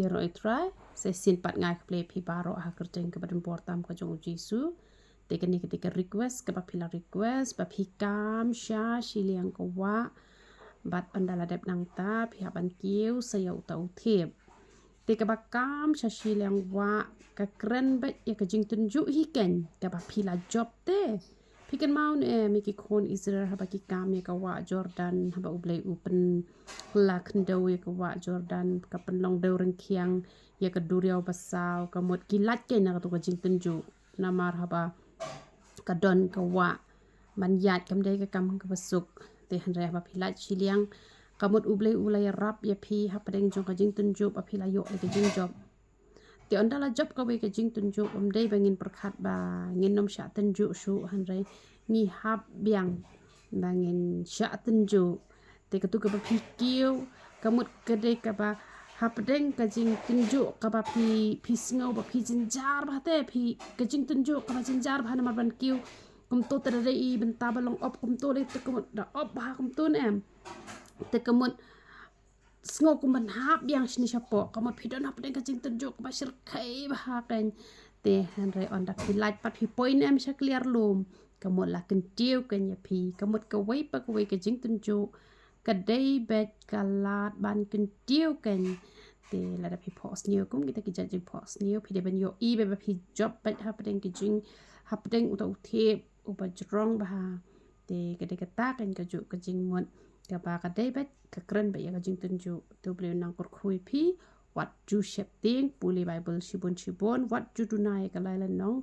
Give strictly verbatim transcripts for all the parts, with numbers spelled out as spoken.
Ïaroh ïa U Trai. Sa shisien pat nga ai khublei ïa phi baroh ha ka kyrteng kaba donbor tam ka jong U Jisu. Te kane ka dei ka request kaba phi la request ba phi kam sha shiliang ka wah. Bad ynda la dep nangta phi hap ban kiew sa ïa uta u thiep. Te kaba kam sha shiliang wah ka kren beit ïa ka jingtynjuh hi keiñ kaba phi la jop te. Phi kynmaw ne em ïa ki khun Israel haba ki kam ïa ka wah Jordan, haba U Blei u pynkylla khyndew ïa ka wah Jordan, ka pynlong dewryngkhiang ïa ka duriaw basaw, ka mut ki lait keiñ na katu ka jingtynjuh. Namar haba ka don ka wah ban ïaid kam dei ka kam kaba suk. Te hynrei haba phi lait shiliang, ka mut U Blei u la ïarap ïa phi hapdeng jong ka jingtynjuh ba phi la ïoh ïa ka jingjop. Te ynda la jop kawei ka jingtynjuh, ym dei ba ngin pyrkhat ba ngin ym shah tynjuh shuh, hynrei ngi hap biang ba ngin shah tynjuh. Te katu kaba phi kiew ka mut ka dei kaba hapdeng ka jingtynjuh kaba phi, phi sngew ba phi jynjar bha te, phi ka jingtynjuh kaba jynjar bha namar ban kiew. Kumto te da dei i bynta ba long op kumto lei, te ka mut da op bha kumto ne em. Te ka mut sngew kum ban hap biang shane shapoh, ka mut phi don hapdeng ka jingtynjuh kaba shyrkhei bha keiñ. Te hynrei ynda phi lait pat phi poi ne em sha kliar lum, ka mut la kyntiew keiñ ïa phi. Ka mut kawei pa kawei ka jingtynjuh ka dei beit ka lad ban kyntiew keiñ. Te lada phi phohsniew kum kita ki jait jingphohsniew, phi dei ban ïohi beit ba phi jop beit hapdeng ki jing, hapdeng uta u thiep uba jrong bha. Te ka dei kata keiñ kajuh ka jingmut kaba ka dei beit ka kren beit ïa ka jingtynjuh. Te U Blei un nang kyrkhu ïa phi. Wat ju sheptieng, pule Baibl shibun shibun, wat ju duna ïa ka lai lyngnong.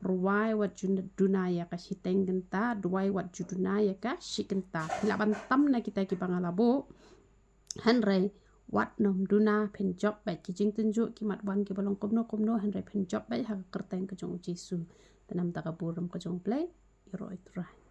Rwai wat ju duna ïa ka shiteng kynta, duwai wat ju duna ïa ka shi kynta. Phi lah ban tam na kita kiba nga la buh. Hynrei wat nym duna, phin jop beit. Ki jingtynjuh ki mat wan kiba long kumno kumno, hynrei phin jop beit ha ka kyrteng ka jong U Jisu. Te namar ka burom ka jong U Blei. Ïaroh ïa U Trai.